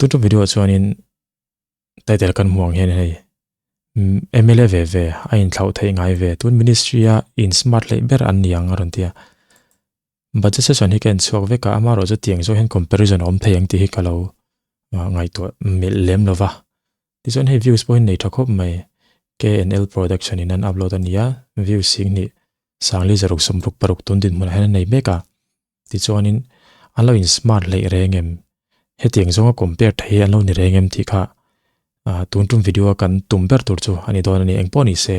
Tun tum video ah chuanin title kan hmuh ang hian hei mla ve ve a inthlauh theih ngai ve tun ministry a in smart hleih ber an ni ang a rawn ti a. Budget session hi ka en chhuak vek a, amaherawh chu tiang zawk hian comparison a awm thei ang tih hi ka lo ngaihtuah melh lem lo va. Tichuan hei views pawh hi nei tha khawp mai, KNL production in an upload a ni a, views 10,000 sangli 166 tun dinhmunah hian an nei mek a. Tichuanin an lo in smart hleih reng em? Hetiang zawnga compare thei hi an lo ni reng em tih kha tun tum video a kan tum ber tur chu a ni dawn a ni. Engpawh ni se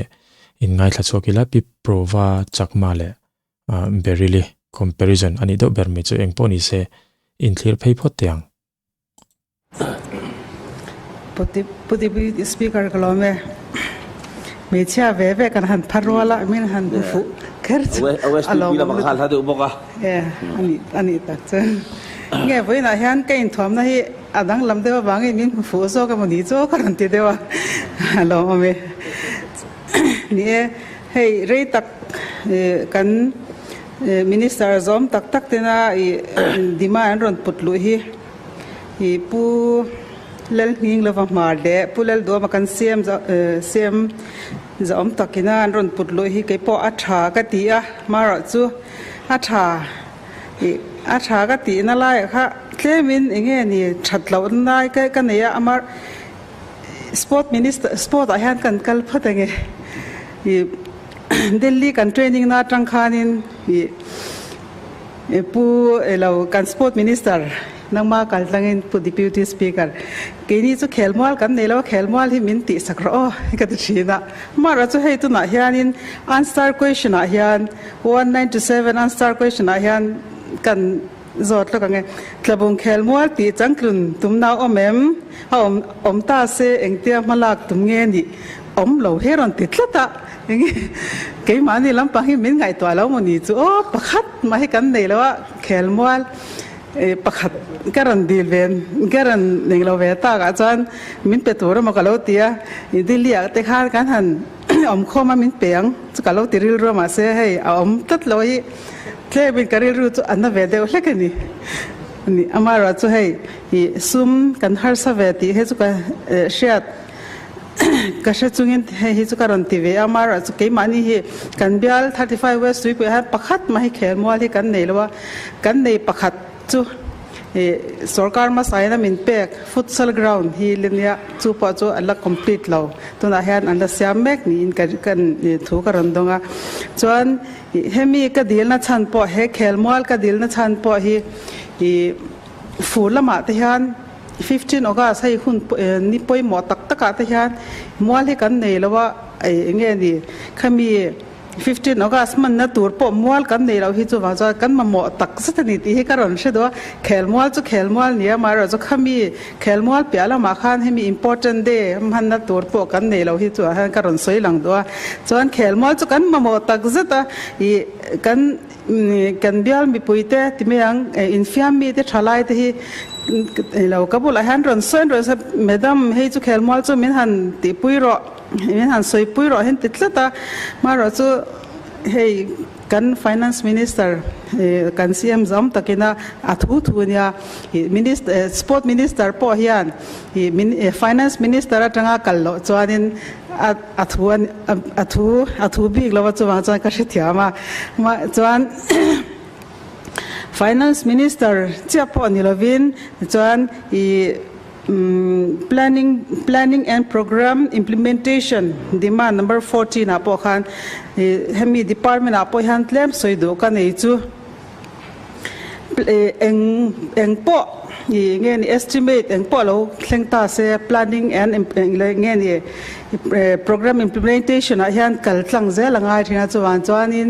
in ngaithla chhuak ila Pi Prova Chakma leh Beryl-i comparison a nih deuh ber mai chu engpawh ni se inthlir phei phawt teh ang. Pu Deputy Speaker ka lawm e. Hmeichhia ve ve kan han phar rual a, min han hmu fuh kher chu a lawm awm lutuk. E, a nih tak chu. Nge vawiinah hian ka inthuamna hi a danglam deuh avangin min hmu fuh zawk emaw ni chu ka rawn ti deuh a, a lawm awm e. Ni e, hei rei tak kan Minister zawm tak tak tena i demand an rawn put luh hi. I Pu Lalhming lova hmar leh Pu Lalduama kan siam siam zahawm takina an rawn put luh hi kei pawh a tha ka ti a, marawh chu a tha ih a tha ka tihna laiah kha tlemin eng nge ni that lohna lai ka ka nei a, amar sport minister sport ah hian kan kal phawt ang e ih Delhi kan training na atang khanin ih. Pu elo kan Sport Minister nangma kal tlangin Pu Deputy Speaker keini chu khelmual kan nei lo a khelmual hi min tih sak rawh aw ka ti thin a. Amaherawh chu hei tunah hianin unstar question ah hian 197 unstar question ah hian kan zawt lawk ang e. Tlabung khelmual tih changtlun tumna a awm em? A awm awm ta se engtia hmalak tum nge nih awm lo hi a rawn ti tlat a. Enge keimahni lampang hi min ngaihtuah lo maw ni chu aw pakhat mah hi kan nei lo a khelmual pakhat ka rawn dil ve ka rawn eng lo ve tak ah chuan min pe tur emaw ka lo ti a Delhi ah te khan kan han awm khawm a min pe ang chu ka lo ti rilru a mahse hei a awm tlat lo hi tlem in ka rilru chu a na ve deuh hlek a ni ni amaherawh chu hei ih sum kan harsa ve tih hi chu ka hriat. Ka hre chungin hei hi chu ka rawn ti ve a, amaherawh chu keimahni hi kan bial 35 West Tuipui ah hian pakhat mah hi khelmual hi kan nei lo a, kan nei pakhat chu ih sorkar hmasain a min pek futsal ground hi la nia chu pawh chu an la complete lo tunah hian an la siam mek niin ka kan thu ka rawn dawng a, chuan ih hemi ka dilna chhan pawh he khelmual ka dilna chhan pawh hi ih fur lamah te hian. 15 August hei hun ni pawimawh tak takah te hian mual hi kan nei lo a, eng nge ni khami 15 August hmanna tur pawh mual kan nei loh hi chuvang chuan kan mamawh tak zet a ni tih hi ka rawn hre duh a, khelmual chu khelmual ni a amaherawh chu khami khelmual piah lamah khan hemi important day hmanna tur pawh kan nei loh hi chu ah hian ka rawn sawi lang duh a, chuan khelmual chu kan mamawh tak zet a ih kan Kan bial mipuite ti mai ang, infiam mite thalai te hi lo ka bulah hian rawn sawi an rawn sawi madam hei chu khelmual chu min han tihpui rawh min han sawipui rawh hian ti tlat a, hmarawh chu hei kan finance minister kan CM zam takina a thu thu ania minister sport minister pawh hian finance minister atanga kal loh chuanin a a thu a thu a thu bik lo a chuvang chuan ka hrethiam a mah chuan finance minister chiah pawh ni lovin chuan ih planning planning and program implementation demand number 14 ah pawh khan ih hemi department ah pawh hian tlem sawi duh ka nei chu eng eng pawh ih nge ni estimate eng pawh lo thleng ta se planning and nge ni program implementation ah hian kal tlang zel a ngai thin a chuvang chuanin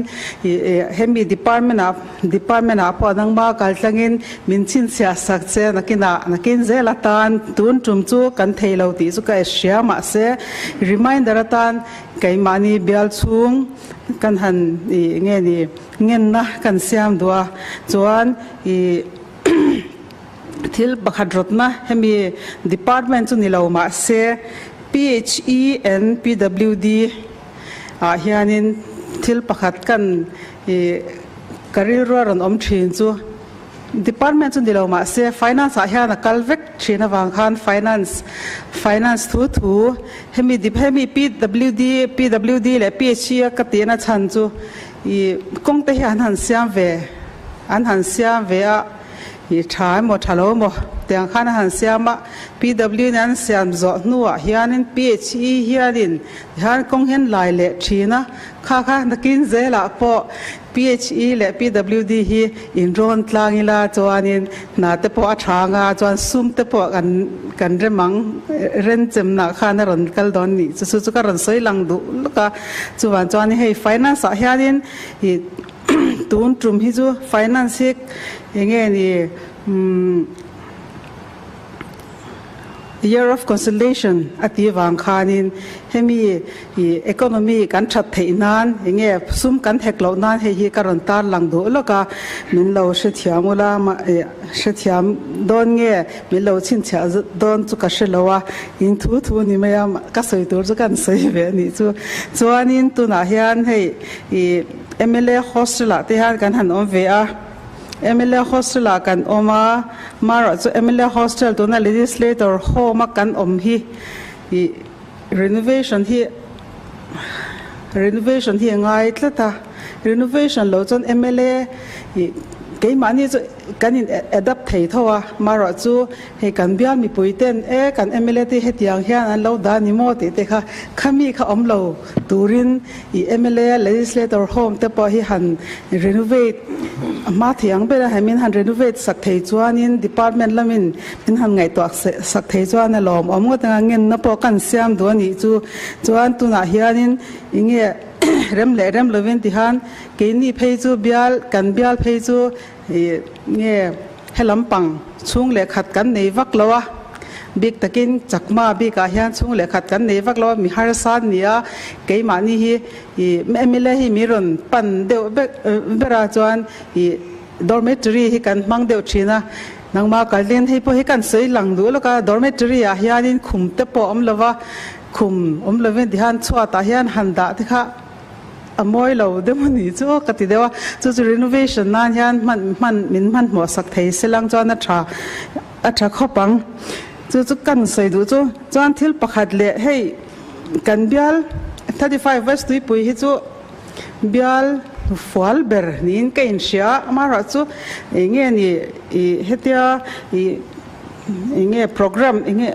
ih hemi department ah department ah pawh nangma kal tlangin min chhinchhiah sak che nakinah nakin zel atan tun tum chu kan thei lo tih chu ka hria mahse reminder atan keimahni bial chhung kan han ih nge ni Ngenna kan siam duh a, chuan ih thil pakhat rawtna hemi department chu ni lo mah se PHE and PWD ah hianin thil pakhat kan ih ka rilru a rawn awm thin chu. Department chu ni lo mah se Finance ah hian a kal vek thin avang khan Finance Finance thu thu hemi hemi PWD PWD leh PHE a ka tihna chhan chu ih kawng te hi an han siam ve an han siam ve a ih tha emaw tha lo emaw tiang khan a han siam a PW in an siam zawh hnuah hianin PHE hianin tihian kawng hian lai leh thin a kha kha nakin zelah pawh PHE leh PWD hi in rawn tlang ila chuanin hna te pawh a tha anga chuan sum te pawh kan kan rem ang renchem nah khan a rawn kal dawn nih chu chu chu ka rawn sawi lang duh lawk a chuvang chuan hei finance ah hianin ih tun tum hi chu finance hi eng nge ni umm Year of Consolidation a tih vang khanin hemi ih economy kan that theih nan eng nge sum kan hek loh nan hei hi ka rawn tar lang duh lawk a, min lo hrethiam ula ih hrethiam dawn nge min lo chhinchhiah dawn chu ka hre lo a, in thu thu ni mai a ka sawi tur chu kan sawi ve a nih chu. Chuanin tunah hian hei ih mla hostel ah te hian kan han awm ve a. Mla hostel ah kan awm a, marawh chu mla hostel tuna legislator home a kan awm hi ih renovation hi renovation hi a ngai tlat a, renovation lo chuan mla ih keimahni chu kan in adapt thei tho a, marawh chu Hei kan bial mipui ten e kan mla te hetiang hian an lo dah ni maw tih te kha khami kha awm lo turin i mla legislator home te pawh hi han renovate a hma thei ang ber a hei min han renovate sak thei chuanin department lamin min han ngaihtuah sak thei chuan a lawm awm ngawt ang a ngenna pawh kan siam duh a nih chu chuan tunah hianin enge rem leh rem lovin tihan keini phei chu bial kan bial phei chu i nge He lampang chhung leh khat kan nei vak lo a, bik takin Chakma bikah hian chhung leh khat kan nei vak lo a, mi harsa an ni a, keimahni hi ih mla hi mi rawn pan deuh vek ber a chuan ih dormitory hi kan hmang deuh thin a, nangmah kalin hei pawh hi kan sawi lang duh lawk a, dormitory ah hianin khum te pawh a awm lo va, khum awm lovin tihian chhuatah hian han dah te kha. A mawi lo deuh a nih chu aw ka ti deuh a, chu chu renovation nan hian hman hman min hmanhmawh sak thei se lang chuan a tha a tha khawp ang. Chu chu kan sawi duh chu chuan thil pakhat leh hei kan bial 35 West Tuipui hi chu bial fual ber niin ka inhria a, amaherawh chu eng nge ni ih hetia ih eng nge program eng nge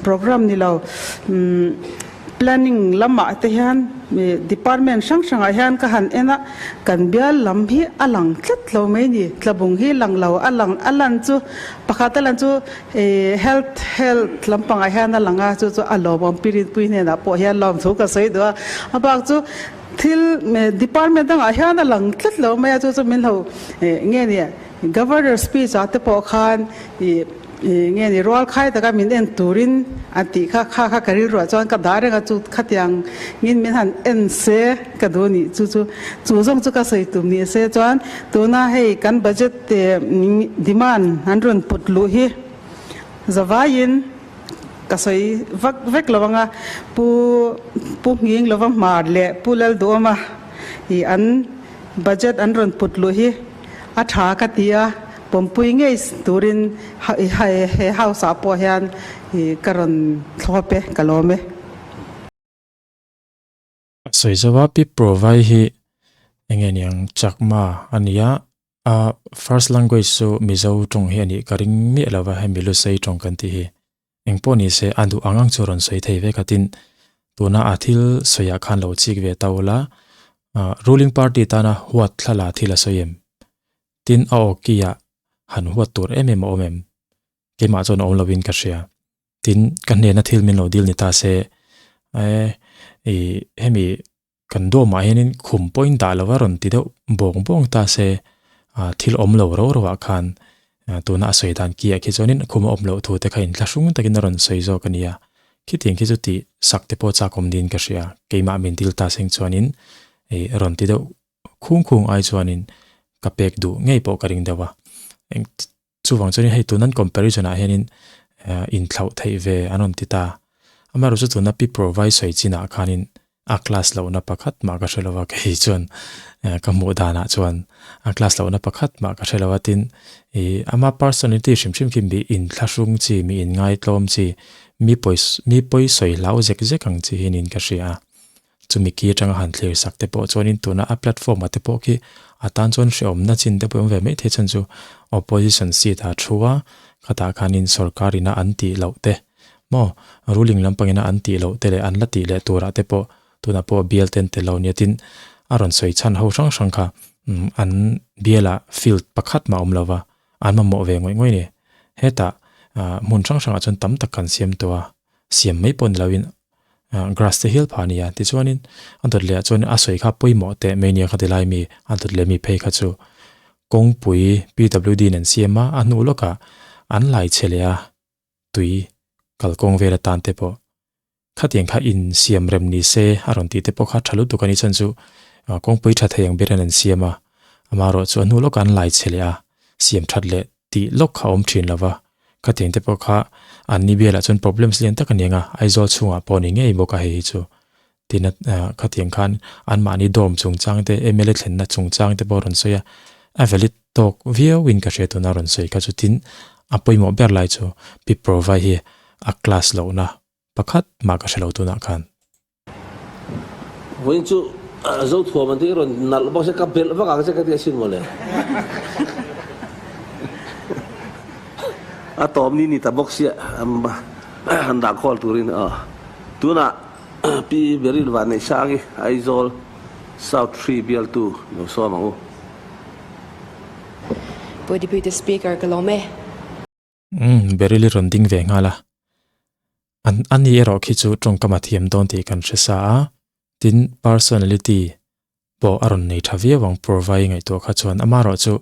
program ni lo umm. Planning lamah te hian department hrang hrangah hian ka han en a, kan bial lam hi a lang tlat lo mai ni. Tlabung hi lang lo, a lang a lan chu pakhat a lan chu health health lampangah hian a lang a, chu chu a lawmawm pirinpui hnenah pawh hian lawmthu ka sawi duh a. A bak chu thil department dangah hian a lang tlat lo mai a, chu chu min lo nge ni Governor speech ah te pawh khan ih Nge ni rual khai taka min en turin a tih kha kha kha ka rilruah chuan ka dah reng a chu khatiang ngin min han en se ka duh a nih chu chu chu zawng chu ka sawi tum ni se chuan tuna hei kan budget demand an rawn put luh hi zavaiin ka sawi vak vek lo ang a pu pu Nghing lova Hmar leh pu Lalduhawma ih an budget an rawn put luh hi a tha ka ti a. Pawmpui ngei turin he house ah pawh hian ka rawn thlawp e, ka lawm e. A sawi zo a, Pi Provai hi enge niang Chakma a nia, a first language chu Mizo tawng hi a nih ka ring miah lo va, hemi Lusei tawng kan tih hi. Engpawh ni se a duh ang ang chu rawn sawi thei vek a tin, tuna a thil sawiah khan lo chik ve ta ula, ruling party tana huat thlala thil a sawi em? Tin a aw ki ah han huat tur em em a awm em? Keimah chuan a awm lovin ka hria. Tin, ka hnena thil min lo dil ni ta se, e, i hemi kan dawmah hianin khum pawhin dah lova rawn ti deuh bawng bawng ta se, thil awm lo ro ro ah khan tuna a sawi dan ki ah khi chuanin khum a awm loh thu te kha inthlahrung takin a rawn sawi zawk a nia. Khitiang khi chu tih sak te pawh chak awm niin ka hria. Keimah min dil ta seng chuanin i rawn ti deuh Khung khung ai chuanin ka pek duh ngei pawh ka ring deuh a. Eng chuvang chuanin hei tun an comparison ah hianin inthlauh theih ve an rawn ti ta. Amaherawhchu tuna pi provide sawi chinah khanin A class lohna pakhat mah ka hre lova kei chuan ka hmuh danah chuan a class lohna pakhat mah ka hre lova tin ih ama personality hrim hrim khi mi inthlahrung chi mi inngaitlawm chi mi pawi mi pawi sawi hlau zek zek ang chi hi niin ka hria a. Chumi ki atanga han thlir sak te pawh chuanin tuna a platform ah te pawh khi a tan chuan hrehawmna chin te pawh awm ve mai thei chuan chu opposition seat ah thu a khatah khanin sorkar ina an tih loh te maw ruling lampang ina an tih loh te leh an la tih leh turah te pawh tunah pawh bial ten tel lo nia tin a rawn sawi chhan ho hrang hrang kha an bialah field pakhat mah awm lova an mamawh ve ngawih ngawih a ni. Hetah hmun hrang hrangah chuan tam tak kan siam tawh a siam mai pawh ni loin Grass te hial phah a ni a, tichuanin a dawt leh ah chuan a sawi kha pawimawh teh mai nia kha ti lai mi a dawt leh mi phei kha chu kawngpui PWD in an siam a, a hnu lawkah an lai chhe leh a tui kalkawng vel atan te pawh khatiang kha in siam rem ni se a rawn tih te pawh kha tha lutuk a ni chuan chu kawngpui tha thei ang ber hian an siam a, amaherawh chu a hnu lawkah an lai chhe leh a siam that leh tih lawk kha a awm thin lo va, khatiang te pawh kha an ni bialah chuan problems lian tak a ni ang a, Aizawl chhungah pawh a ni ngei bawk a hei hi chu tin a khatiang khan anmahni dorm chungchang te mla thlenna chungchang te pawh a rawn sawi a, a valid tawk viau in ka hria tuna a rawn sawi kha chu tin a pawimawh ber lai chu Pi Provai hi a class lohna pakhat mah ka hre lo tunah khan. Vawiin chu Zothuam an tih rawn nalh bawk se ka belh vak ang che ka ti asin mawle. A tawm ni ni ta bawk sia han dah khawl turin aw. Tunah Pi Beryl Vanneihsangi Aizawl South Three bialtu lo sawm ang u. Pu Deputy Speaker ka lawm e. Umm Beryl i rawn ding ve nghal a. An a ni erawh khi chu tawngkam a thiam dawn tih kan hre sa a, tin personality pawh a rawn nei tha viau ang Purva-i ngaihtuah kha chuan amaherawh chu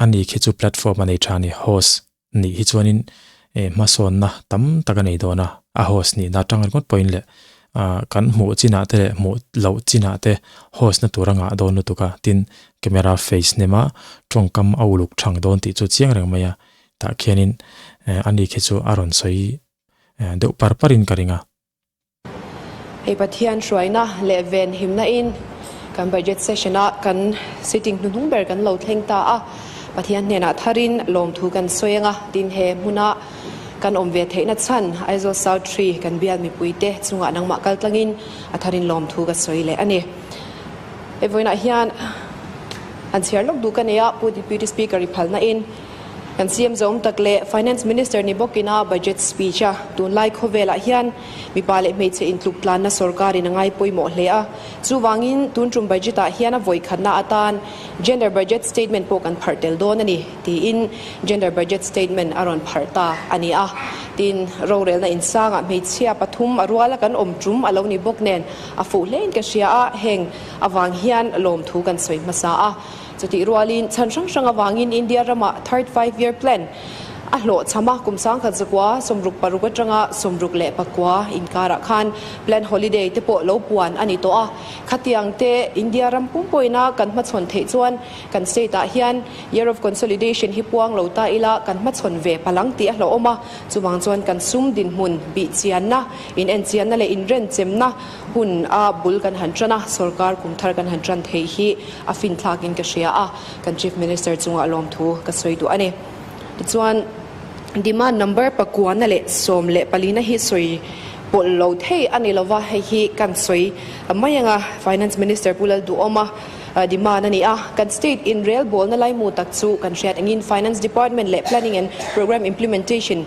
a ni khi chu platform a nei tha a ni, host nih hi chuanin eh hmasawnna tam tak a nei dawn a, a host nihna atang ringawt pawhin leh ah kan hmuh chinah te leh hmuh loh chinah te host na tur a ngah dawn lutuk a, tin camera face hnem a tawngkam a uluk thang dawn tih chu chiang reng mai a. Tah khianin ani khi chu a rawn sawi deuh par parin ka ring a. Hei Pathian hruaina leh ven himna in kan budget session a kan sitting hnuhnung ber kan lo thleng ta a, Pathian hnenah tharin lawmthu kan sawi anga tin he hmuna kan awm ve theihna chhan Aizawl South Tree kan bial mipuite chungah nangmah kal tlangin a tharin lawmthu ka sawi leh a ni. Hei vawiinah hian an chhiar lawk duh ka nei a, Pu Deputy Speaker i phalna in. Kan CM zawm tak leh Finance Minister ni bawkin a budget speech a tunlai khawvelah hian mipa leh hmeichhe intluk tlanna sorkarin a ngai pawimawh hle a. Chuvangin tun tum budget ah hian a vawikhatna atan Gender Budget Statement pawh kan pharh tel dawn a ni tiin Gender Budget Statement a rawn pharh ta a ni a. Tin, rorelna insangah hmeichhia pathum a ruala kan awm tum a lo ni bawk nen a fuh hlein ka hria a, heng avang hian lawmthu kan sawi hmasa a. Chutih rualin chhan hrang hrang avangin India ramah Third Five Year Plan a hlawhchham a, kum 1906 atanga 64 inkarah khan Plan Holiday te pawh lo puan a ni tawh a. Khatiang te India ram pumpuina kan hmachhawn theih chuan kan state ah hian Year of Consolidation hi puang lo ta ila kan hmachhawn ve palang tih a hlauhawm a. Chuvang chuan kan sum dinhmun bihchianna, inenchianna leh inrenchemna hun a bul kan han tan a, sorkar kum thar kan han tan theih hi a fin thlakin ka hria a, kan Chief Minister chungah lawmthu ka sawi duh a ni. Tichuan, demand number pakuana leh 14na hi sawi pawlh lo thei a ni lova, hei hi kan sawi mai anga Finance Minister Pu Lalduhawma demand a ni a, kan state in rel bawlna laimu tak chu kan hriat angin Finance Department leh Planning and Programme Implementation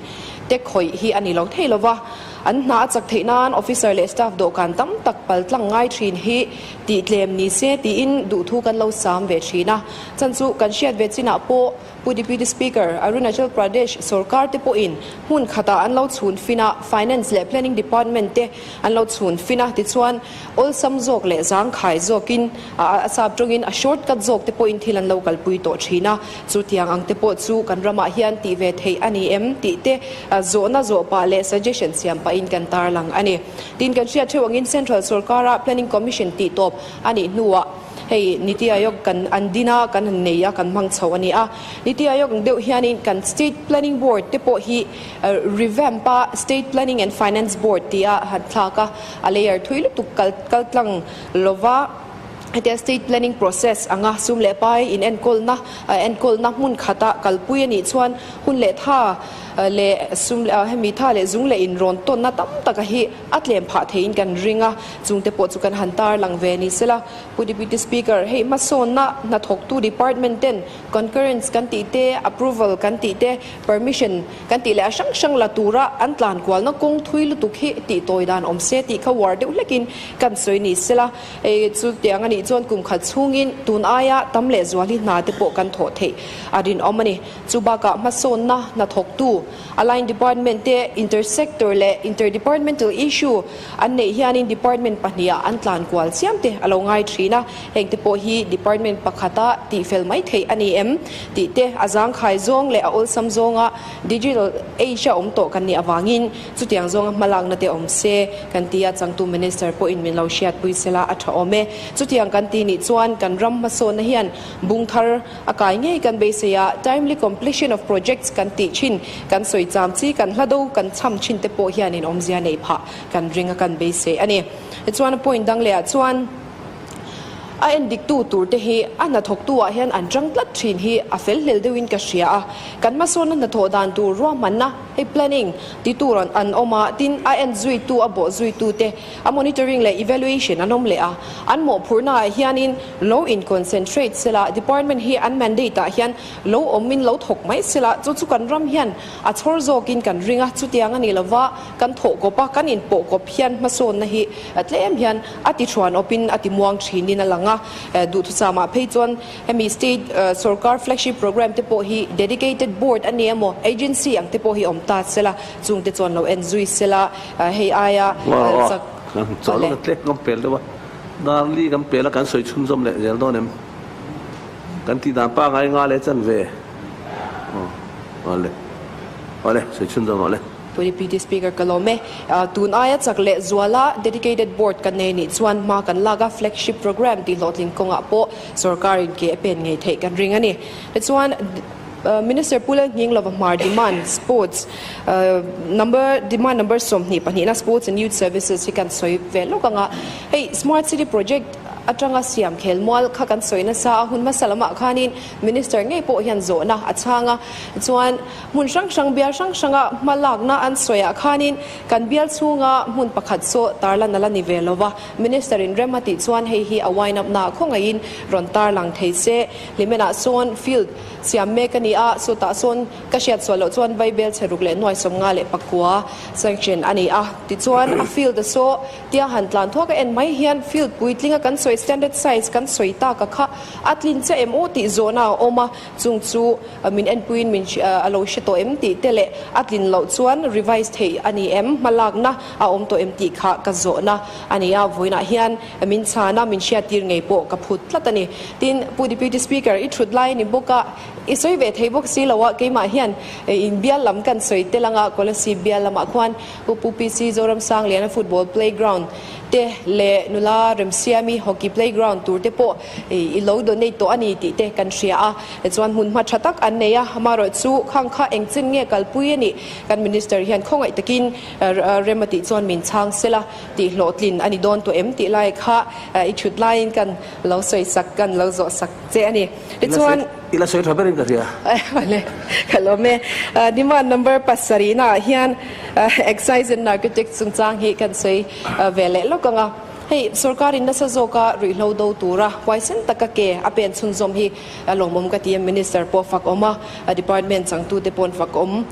te khawih hi a ni lo thei lova, An hna a chak theih nan officer leh staff dawhkan tam tak pal tlang ngai thin hi tih tlem ni se tiin duhthu kan lo sam ve thin a. Chan chu kan hriat ve chinah pawh Pu Deputy Speaker, Arunachal Pradesh sorkar te pawhin hmun khatah an lo chhun fin a, Finance leh Planning Department te an lo chhun fin a, tichuan awlsam zawk leh zangkhai zawkin a sap tawngin a shortcut zawk te pawhin thil an lo kalpui tawh thin a. Chutiang ang te pawh chu kan ramah hian tih ve theih a ni em tih te zawhna zawh pah leh suggestion siam pahin kan tarlang a ni. Tin, kan hriat theuh angin Central sorkara Planning Commission tih tawp a nih hnuah Hei Niti Aayog kan an din a, kan han nei a, kan hmang chho a ni a. Niti Aayog ang deuh hianin kan State Planning Board te pawh hi revamp a, State Planning and Finance Board tia han thlak a, a layer thui lutuk kal kal tlang lova hetia State Planning process anga sum leh pai inenkawlna enkawlna hmun khata kalpui a nih chuan hun leh tha leh sum hemi tha leh zung leh inrawn tawnna tam taka hi a tlem phah theiin kan ring a, chungte pawh chu kan han tarlang ve ni sela. Pu Deputy Speaker, hei hmasawnna hnathawktu department ten concurrence kan tih te, approval kan tih te, permission kan tih leh a hrang hrang la tura an tlan kualna kawng thui lutuk hi tih tawi dan awm se tih kha uar deuh hlekin kan sawi ni sela. Hei chu tiang a nih chuan kum khat chhungin tun aia tam leh zual hi hna te pawh kan thawh theih a rinawm a ni. Chu bakah hmasawnna hnathawktu Align Department te inter-sector leh inter-departmental issue an neih hianin department pahniha an tlan kual chiam te a lo ngai thin a, heng te pawh hi department pakhata tihfel mai theih a ni em tih te a zangkhai zawng leh a awlsam zawnga digital age a awm tawh kan nih avangin chutiang zawnga hmalakna te awm se kan ti a, changtu Minister pawhin min lo hriatpui sela a tha awm e. Chutiang kan ti nih chuan kan ram hmasawnna hian bung thar A kai ngei kan beisei a, timely completion of projects kan tih thin, kan sawi cham chi, kan hla do kan cham thin te pawh hianin awmzia nei phah kan ring a kan beisei a ni. Tichuan a point dang leh ah chuan a en dik tu tur te hi a hnathawk tu ah hian an tang tlat thin hi a fel hlel deuh in ka hria a, kan hmasawnna hnathawh dan tur ruahmanna hei planning ti tur an awm a, tin a en zui tu a bawh zui tu te A monitoring leh evaluation an awm leh a, an mawhphurhna ah hianin lo in concentrate sela, department hi an mandate ah hian lo awmin lo thawk mai sela, chu chu kan ram hian a chhawr zawkin kan ring a, chutiang a ni lova kan thawh kawp a, kan inpawh kawp hian hmasawnna hi tlem hian a ti thuan awpin a ti muang thinin a lang a, duhthusam ah phei chuan hemi state sorkar flagship program te pawh hi dedicated board a ni emaw agency ang te pawh hi awm ta sela, chungte chuan lo en zui sela. Hei aia chak Chaw lawk tlek kan pel deuh a, Darli kan pel a kan sawi chhunzawm leh zel dawn em? Kan tih dan pangai nga leh chan ve. Aw awle awle sawi chhunzawm rawh le. Pu Deputy Speaker ka lawm e. Tun aia chak leh zuala dedicated board kan nei nih chuan hma kan lak a, flagship program tih hlawhtling kawngah pawh sorkarin ke a pen ngei theih kan ring a ni. Tichuan. Minister Pu Lalnghinglova Hmar Demand Sports Number Demand Number 22 na Sports and Youth Services hi kan sawi ve lawk ang a, hei Smart City Project atanga siam khelmual kha kan sawi nasa a, hun hmasa lamah khanin Minister ngei pawh hian zawhna a chhang a, chuan hmun hrang hrang bial hrang hranga hma lakna an sawiah khanin kan bial chhunga hmun pakhat saw tarlan a la ni ve lova, Minister in rem a tih chuan hei hi a wind up na khawngaihin rawn tarlang thei se, Hlimenah sawn field Siam mek a ni a, chutah sawn ka hriat sual loh chuan Vaibel chhe ruk leh nuai 54 sanction a ni a. Tichuan a field a saw tia han tlan thuak a en mai hian field puitlinga kan sawi standard size kan sawi tak a kha a tlin che em aw tih zawhna a awm a, chung chu min enpuiin min a lo hre tawh em tih te leh a tlin loh chuan revise theih a ni em, hmalakna a awm tawh em tih kha ka zawhna a ni a, vawiinah hian Min chhan a, min hriattir ngei pawh ka phut tlat a ni. Tin, Pu Deputy Speaker, i thut lai a ni bawk a, i sawi ve thei bawk si lo a, keimah hian in bial lam kan sawi tel ang a, Kolasib bial lamah khuan Pu Pu PC Zoramsangliana football playground te leh nula Remsiami hockey playground tur te pawh i lo donate tawh a ni tih te kan hria a. Tichuan hmunhma tha tak an nei a, amaherawh chu khang kha engchin nge kalpui a nih kan Minister hian khawngaih takin rem a tih chuan min chhang sela. Tih hlawhtlin a ni dawn tawh em tih lai kha i thut laiin kan lo sawi sak, kan lo zawh sak che a ni. Tichuan. I la sawi tha berin ka hria. Vale, ka lawm e. Demand number pasarihna ah hian Excise and Narcotics chungchang hi kan sawi ve leh lawk ang a. Hei sorkarin nasa zawka ruihhlo do tura huaisen taka ke a pen chhunzawm hi lawmawm ka ti a, Minister pawh fak awm a, Department changtute paw'n fak awm,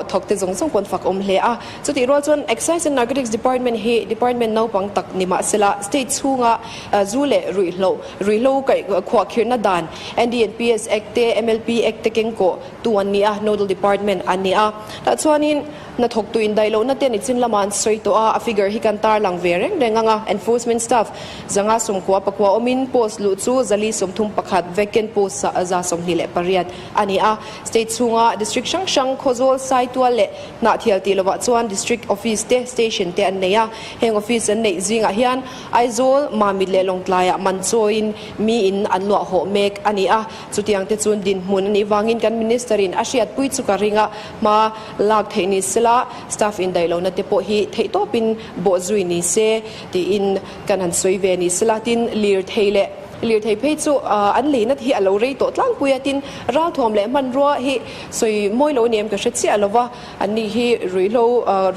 thawkte zawng zawng paw'n fak awm hle a. Chutih rual chuan Excise and Narcotics Department hi department naupang tak ni mah sela state chhunga zu leh ruihhlo, ruihhlo kaih khuahkhirhna dan NDNPS Act te, MLP Act te kengkawh tu an ni a, nodal department an ni a. Tah chuanin Hnathawktu indaih lohna te nichin lamah an sawi tawh a, a figure hi kan tarlang ve reng reng ang a. Enforcement staff 594 awmin post luh chu 431, vacant post 128 a ni a. State chhunga district hrang hrang Khawzawl, Saitual leh Hnahthial tih lovah chuan district office te, station te an nei a. Heng office an neih zingah hian Aizawl, Mamit leh Lawngtlaiah man chawiin miin an luah hawh mek a ni a. Chutiang te chuan dinhmun a nih vangin kan Minister in a hriatpui chu ka ring a, hma lak theih ni sela staff indaih lohna te pawh hi theihtawpin bawh zui ni se tiin kan han sawi ve ni sela tin lirthei leh lirthei phei chu an leina hi a lo rei tawh tlangpui a tin ralthuam leh hmanrua hi sawi mawi lo ni em ka hre chiah lo va an ni hi ruihhlo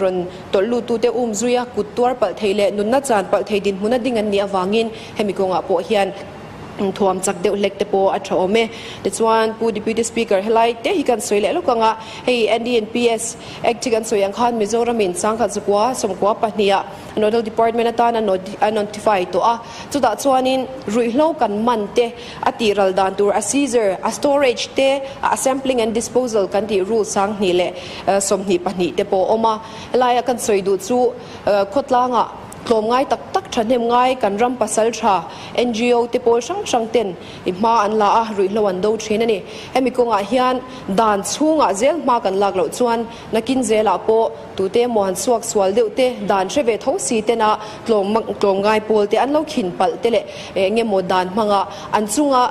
rawn tawlh lut tute um zui a kut tuar palh thei leh nunna chan palh thei dinhmun a ding an nih avangin hemi kawngah pawh hian Thuam chak deuh hlek te pawh a tha awm e. Tichuan Pu Deputy Speaker helai te hi kan sawi leh lawk ang a, hei NDNPS Act hi kan sawi ang khan Mizoram in sangkhat zakua sawmkua pahnih ah Nodal Department atan a notify tawh a, chutah chuanin ruihhlo kan man te a tih ral dan tur a seizure, a storage te, a sampling and disposal kan tih rule 2022 te pawh a awm a. Helaia kan sawi duh chu khawtlangah Tlawmngai tak tak thahnem ngai kan ram pasal tha ngo te pawl hrang hrang ten i hma an la a, ruihhlo an do thin a ni. Hemi kawngah hian dan chhungah zel hma kan lak loh chuan nakin zelah pawh tute emaw han suak sual deuh te, dan hre ve tho si tena tlawm tlawmngai pawl te an lo khin palh te leh eng emaw dan hmanga an chunga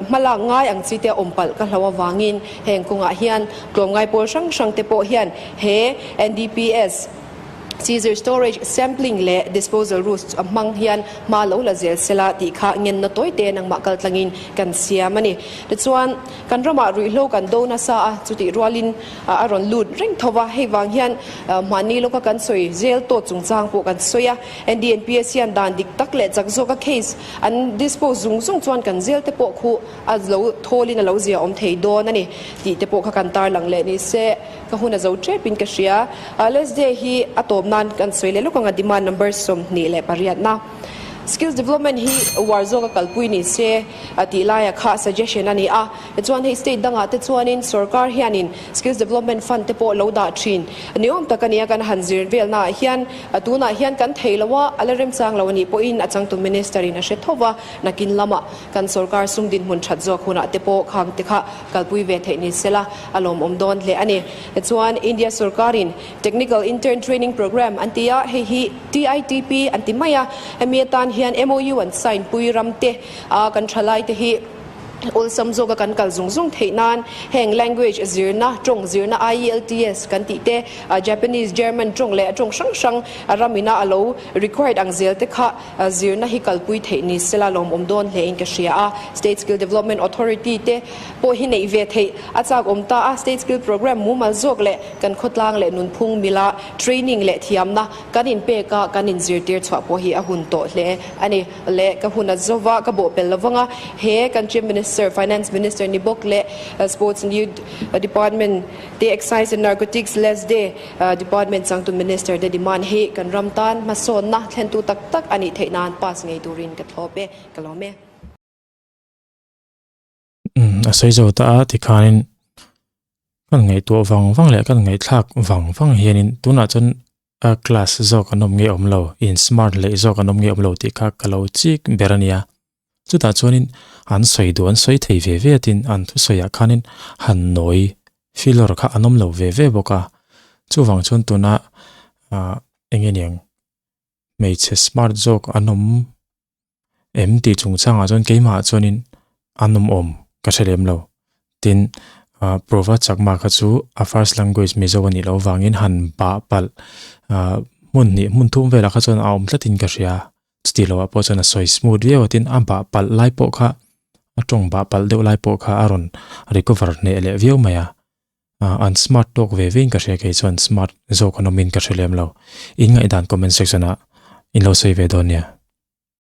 hma lak ngai ang chi te a awm palh ka hlo avangin heng kawngah hian tlawmngai pawl hrang hrang te pawh hian he NDPS Seizure storage, sampling leh disposal rules a hmang hian hma lo la zel sela tih kha ngenna tawi te nangmah kal tlangin kan siam a ni. Tichuan, kan ramah ruihhlo kan do nasa a, chutih rualin a rawn lut reng tho va, hei vang hian mahni lawka kan sawi zel tawt chungchang pawh kan sawi a. NDNPS hian dan dik tak leh chak zawka case an dispose zung zung chuan kan zel te pawh khu a lo thawlin a lo zia awm thei dawn a ni tih te pawh kha kan tarlang leh ni se. Ka hun a zo tep in ka hria. Let's Day hi a tawp nan kan sawi leh lawk ang a demand number 28 na. Skills development hi uar zawk a kalpui ni se tih laia kha suggestion a ni a. Tichuan hei state dangah te chuanin sorkar hianin skills development fund te pawh lo dah thin ni awm tak a ni a. Kan han zir velnaah hian tunah hian kan thei lo a, a la remchang lo a nih pawhin a changtu minister in a hre tho va, nakin lamah kan sorkar sum dinhmun that zawk hunah te pawh khang te kha kalpui ve theih ni sela a lawmawm dawn hle a ni. Tichuan India sorkarin Technical Intern Training Programme an ti a, hei hi TITP an ti mai a, hemi atan hian MOU an sign pui ram te a kan thalaite hi awlsam zawka kan kal zung zung theih nan heng language zirna, tawng zirna IELTS kan tih te, Japanese, German tawng leh tawng hrang hrang ramina a lo required ang zel te kha Zirna hi kalpui theih ni sela lawmawm dawn hle in ka hria a, State Skill Development Authority te pawh hi neih ve theih a chak awm ta a, State Skill Programme mumal zawk leh kan khawtlang leh nunphung mila training leh thiamna kan inpek a kan inzirtir chhuah pawh hi a hun tawh hle a ni le. Ka hun a zova ka bawh pel lovang a, he kan Chief Minister, Finance Minister ni bawk leh Sports and Youth Department te Excise and Narcotics LESDE Department changtu Minister te demand hi kan ram tan hmasawnna thlentu tak tak a nih theih nan pass ngei turin ka thlawp e, ka lawm e. Umm a sawi zo ta a tikhanin kan ngaihtuah vang vang leh kan ngaihthlak vang vang hianin tunah chuan a class zawk an awm nge awm lo in smart leh zawk an awm nge awm lo tih kha ka lo chik ber a nia. Chutah chuanin an sawi duh an sawi thei ve ve a tin an thusawiah khanin han nawi filawr kha an awm lo ve ve bawk a. Chuvang chuan tuna ah eng nge niang hmeichhe smart zawk an awm em tih chungchangah chuan keimahah chuanin an awm awm ka hre lem lo. Tin ah Prova Chakma kha chu a first language Mizo a nih loh avangin han bah palh ah hmun hnih hmun thum velah kha chuan a awm tlatin ka hria. Chuti loh ah pawh chuan a sawi smooth viau a tin a bah palh lai pawh kha a tawng bah palh deuh lai pawh kha a rawn recover hneh leh viau mai a ah an smart tawk ve vein ka hria kei chuan smart zawk an awmin ka hre lem lo in ngaihdan comment section ah in lo sawi ve dawn nia.